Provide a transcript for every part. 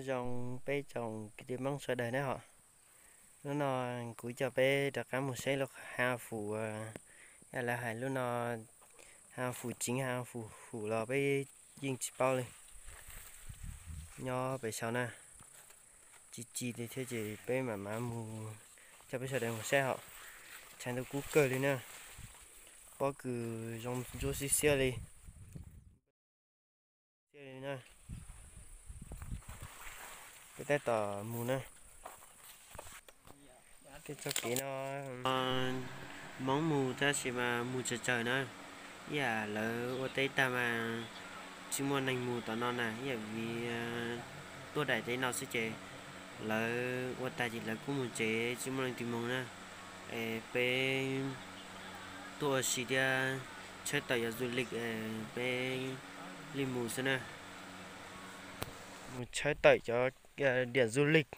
Zoo peb tsoom kwv tij Hmoob sawv daws na hom. Hnub no kuv coj peb rov qab mus saib lub hav fum, yam lawv hais lub no hav fum tseev hav fum fum los peb yeej tsis paub li. Nyob pem saud na, tsis ci li thiab ces peb mam mam mus, coj peb sawv daws mus saib hom. Tshav ntuj kub kawg li na, pob kws zoo ntsuab xiab xiab li. Xiab li na, peb tab tom mus na. Tej txoj kev no Hmoob mus tab sis mas mus tsawg tsawg na, ib yam lawv ua teb tag mas tsis muaj neeg mus tom no na, ib yam vim tuaj daim teb no xwb ces lawv ua tag ces lawv kuj mus tsev tsis muaj leej twg mus na. Es peb tuaj ua si thiab tshawb tawm cov du lịch, peb li mus xwb na. Mus tshawb tawm cov điểm du lịch,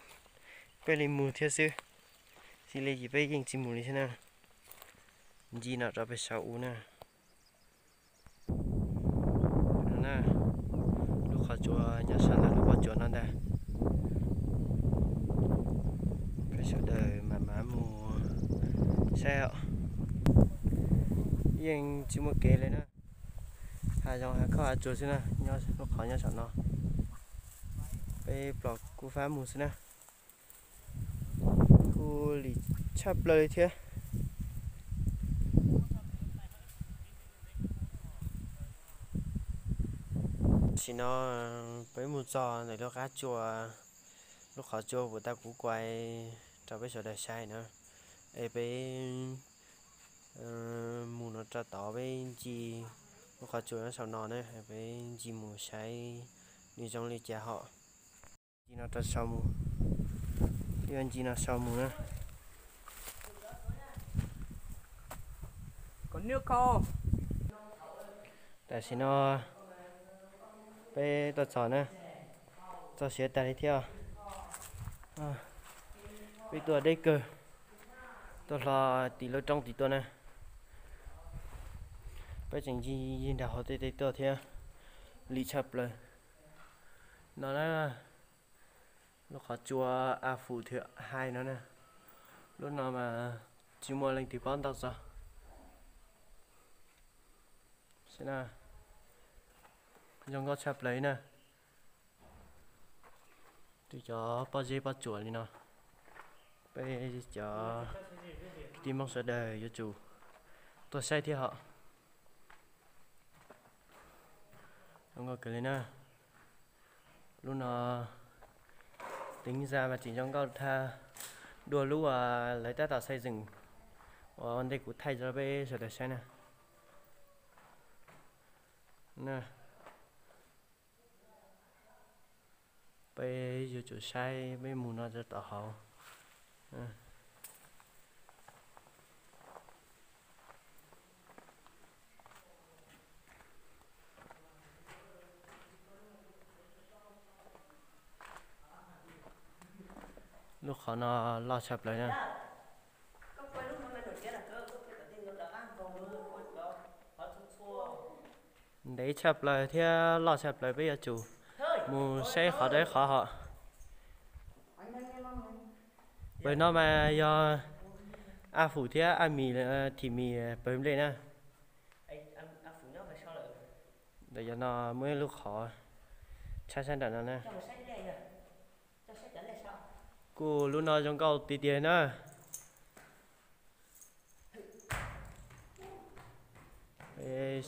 peb li mus thiab xwb. Xws li ces peb yeej tsis mus li thiab na. Ncig no rau pem saum u na. Lub qhov tsua nyob sab ntawm lub pob tsuas no ntag. Peb sawv daws mam mam mus saib os. Yeej tsis muaj kev li na, hav zoov hav khaub hav tsuas xwb na, nyob lub qhov nyob saum no. Peb plos kuj fab mus xwb na. Kuj lim tshaj plaws li thiab. Tam sim no peb mus txog ntawm lub qab tsua, lub qhov tsua uas tau kuv kuais rau peb sawv daws saib na, es peb mus no rau tod peb ncig lub qhov tsua nyob saum no na, peb ncig mus saib nws zoo li cas hom. Ncig no rau saum mus, yuav ncig no saum mus na. Tam sim no peb tuaj txog na, txog siav tag li thiab. Peb tuaj deb kawg, tuaj hlo tim lub roob tim tuaj na. Peb tseem ncig nrag hauv tej tej tuaj thiab, lim tshaj plaws. No na, lub qhov tsua A Fum Thwm Hais no na, lub no mas tsis muaj leej twg paub ntau txog. Zoo nkauj tshaj plaws na. Twb cov pob zeb pob tsuas li no, peb cov kwv tij Hmoob sawv daws yuav tsum tuaj saib thiab hom. Zoo nkauj kawg li na. Lub no tính ra mas tseem zoo nkauj dhau dua lub uas lawv tab tom xây dựng uas ua ntej kuv thaij rau peb sawv daws saib na. Peb yuav tsum saib, peb mus no rau tom hauv. Lub qhov no loj tshaj plaws na. Ntev tshaj plaws thiab loj tshaj plaws, peb yuav tsum mus saib qhov rau ib qhov hom. Pawg no mas yog A Fum thiab A Mis, Thim Mis pawg nplej na. Ntawm yog no muaj ib lub qhov tshab sab nram no na. Kuj lub no zoo nkauj tiag tiag na.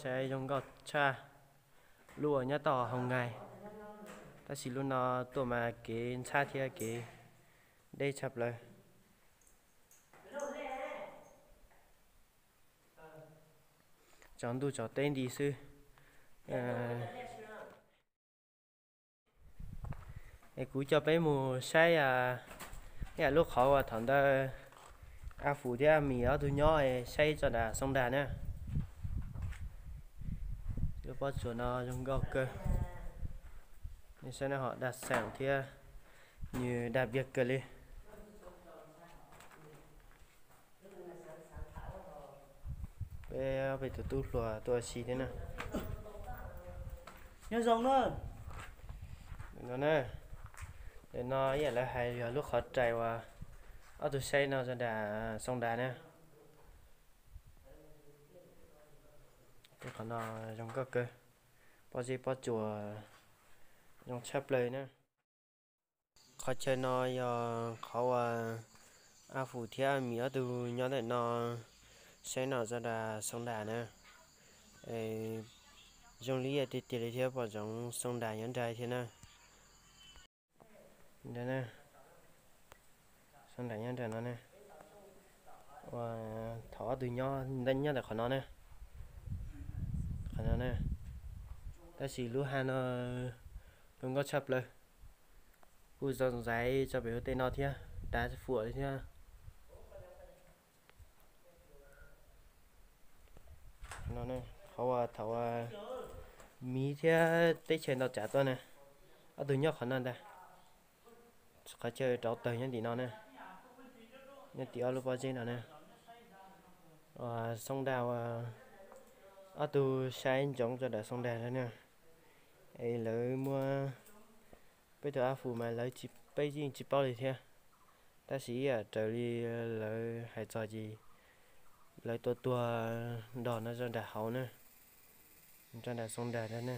Saib zoo nkauj tshaj lub uas nyob toj Hoo Ngai, tab sis lub no tuaj mas kev ntxhab thiab kev deb tshaj plaws. Tsaus ntuj tsaus teb nti xwb. Es kuv coj peb mus saib ib yam lub qhov uas thaum ntawd A Fum thiab A Mis ob tug nyob, saib tso nram Xoo Dag na. Lub pob tsuas no zoo nkauj kawg. Nej saib no ho dag xeem thiab, nws dag piag kawg li. Peb, peb tus tub hluas tuaj ua si thiab na. Nyob zoo na. No na, Ntawm no ib yam lawv hais yog lub qhov rais uas ob tug saib no rau nram Xoo Das na. Tus qhov no zoo nkauj kawg, pob zeb pob tsuas zoo tshaj plaws na. Qhov chaw no yog qhov uas A Fum thiab A Mis ob tug nyob ntawm no saib no rau nram Xoo Das na. Zoo li tiag tiag li thiab pom zoov Xoo Das nyob nrad thiab na. Xoo Das nyob nram no na. Thaum ob tug nyob, nyob ntawm qhov no na, qhov no na. Tab sis lub hav no zoo nkauj tshaj plaws, kuj zoo ntxaiv tso pem ua tej no thiab, dav fuam li thiab. Qhov uas thaum miv thiab teb chaws ntau tsav tuaj na, ob tug nyob qhov no ntag. Qhov chaw rauv taws nyob tim no na, nyob tim ob lub pob zeb no na. Xoo Das uas ob tug saib ntsoov rau nram Xoo Das na. Es lawv muab peb tus A Fum mas lawv tsis, peb yeej tsis paub li thiab. Tab sis ib yam raws li lawv hais txog ces lawv tua tuag nrog no rau nram hauv na, rau nram Xoo Das na.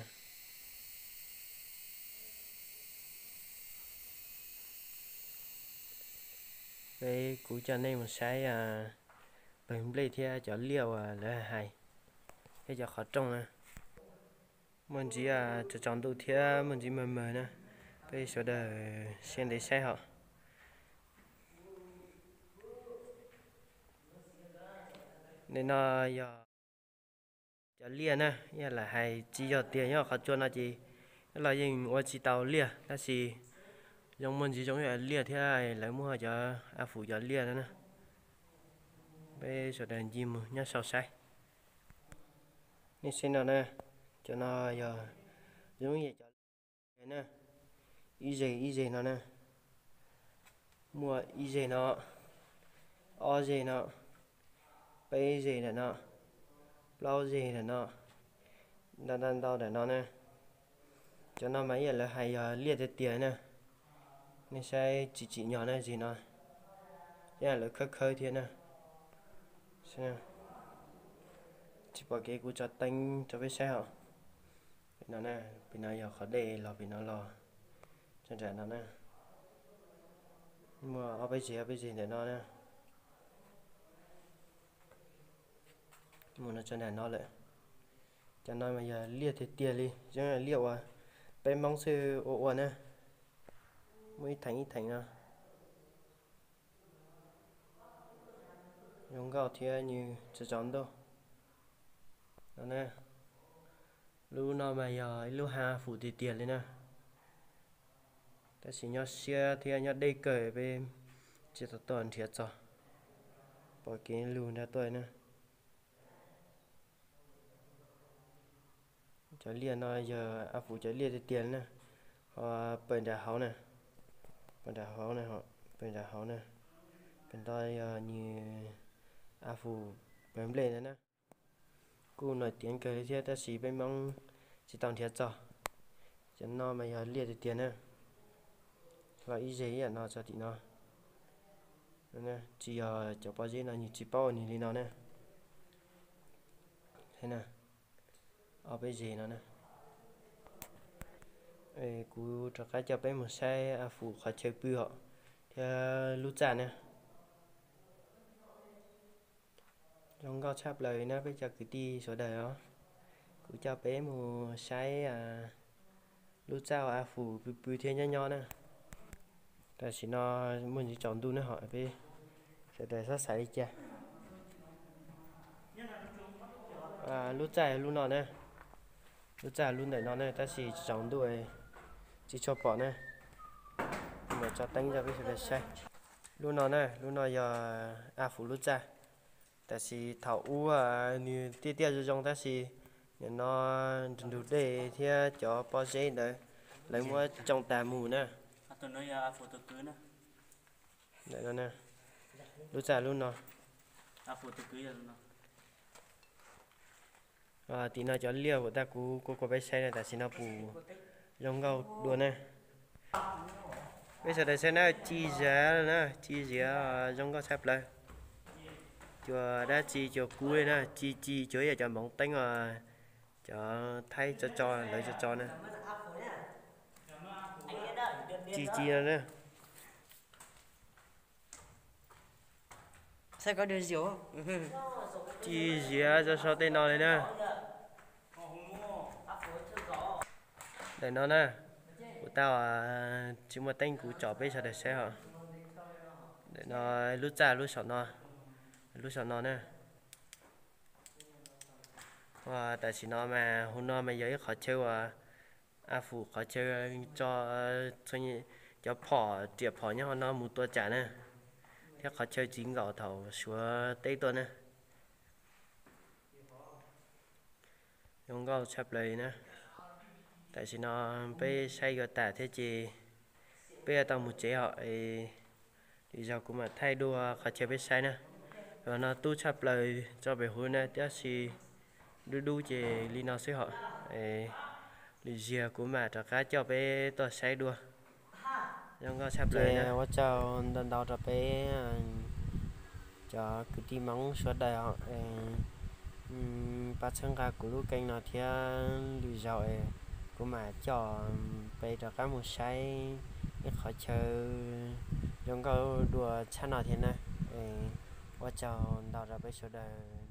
Peb kuv coj nej mus saib pawg nplej thiab cov liaj uas lawv hais, thiab cov qhov rooj na. Muaj ntsis tsaus tsaus ntuj thiab muaj ntsis mawg mawg na, peb sawv daws siab ntev saib hos. Ntawm no yog cov liaj na, ib yam lawv hais tsis yog tias nyob qhov tsua no ces nyob los yeej ua tsis tau liaj, tab sis zoo muaj ntsis zoo ib yam liaj thiab lawv muab cov A Fum cov liaj no na. Peb sawv daws ncig mus nyob sau saib. Nej saib no na, cov no yog zoo ib yam cov liaj na, ib zeg ib zeg no na. Muaj ib zeg no, ob zeg no, peb zeg ntawm no, plaub zeg ntawm no, ntau ntau ntau ntawm no na. Cov no mas ib yam lawv hais yog liaj tiag tiag na. Nej saib tsis tsim nyog na, zeg no ib yam lawv khawb khawb thiab na. Tsis pom kev kuv tso teeb rau peb saib hos. Pem no na, pem no yog qhov dej los pem no los tso nram no na. Muaj ob peb zeg ob peb zeg ntawm no na. Mus no tso nram no lawm. Cov no mas yog liaj tiag tiag li, zoo liaj uas peb Hmoob xwb ua ua na. Muaj ib theem ib theem no. Zoo nkauj thiab nws tsaus tsaus ntuj no na. Lub no mas yog ib lub hav fum tiag tiag li na. Tab sis nyob siab thiab nyob deb kawg peb tsis tau tuaj nrhiav txog. Pom kev lug nrad tuaj na. Cov liaj no yog A Fum cov liaj tiag tiag li na. Ho pawg nram hauv na, pawg nram hauv na, pawg nram hauv na. Pawg nto yog nws A Fum pawg nplej ntawd na. Kuj noj tiav kawg li thiab tab sis peb Hmoob tsis tau nrhiav txog. Cov no mas yog liaj tiag tiag na. Los ib zeg ib yam no txog tim no. Tsis yog cov pob zeb no nws tsis paub ua nws li no na. Ob peb zeg no na. Kuv rov qab coj peb mus saib A Fum qhov chaw pw hos thiab lub txaj na. Zoo nkauj tshaj plaws na peb cov kwv tij sawv daws os. Kuv coj peb mus saib lub txaj uas A Fum pw pw thiab nyob nyob na. Tam sim no muaj ntsis tsaus ntuj na hos peb sawv daws txhob xav li cas. Lub txaj lub no na, lub txaj lub ntawm no na tab sis tsaus ntuj tsis tshua pom na. Mam tso teeb rau peb sawv daws saib. Lub no na, lub no yog A Fum lub txaj. Tam sis thaum ub nws tiaj tiaj zoo zoo tab sis nim no nrug nrug dej thiab cov pob zeb ntawd lawv muab tsoo tas mus na. Ntawm no, lub txaj lub no. Tim no cov liaj uas tag kuv kuj kua peb saib na tam sim no puas zoo nkauj dua na. Peb sawv daws saib na, ci ziav na, ci ziav zoo nkauj tshaj plaws. Cua dab tsi cua kub li na, ci ci cua yog cov npoov teeb os, cov thaib tso tso lawv tso tso na. Ci ci no na. Ci ziav tso so tej no li na. Ntawm no na, kuv tau tsis muaj teeb kuv tsom peb sawv daws saib hos. Ntawm no lub txaj lub saum no, lub saum no na. Tam sim no mas hauv no mas yog ib qhov chaw uas a fum qhov chaw tso cov phom riam phom nyob hauv no mus tua tsam na, thiab qhov chaw txiv nkaum thaum Suav teb tuaj na. Zoo nkauj tshaj plaws li na. Tam sim no peb saib yuav tas thiab ces peb yuav tau mus tsev hos. Lwm zaug kuv mam thaij dua qhov chaw peb saib na. Los no tub tshaj plaws tso pem hauv na, tab sis dub dub ces li no xwb hos. Lwm zaug kuv mam rov qab coj peb tuaj saib dua. Zoo nkauj tshaj plaws. Ua tsaug ntau ntau rau peb cov kwv tij Hmoob sawv daws pab txhawb nqa kuv lub kênh no thiab lwm zaug kuv mam coj peb rov qab mus saib ib qhov chaw zoo nkauj dua tshaj no thiab na. Ua tsaug ntau rau peb sawv daws.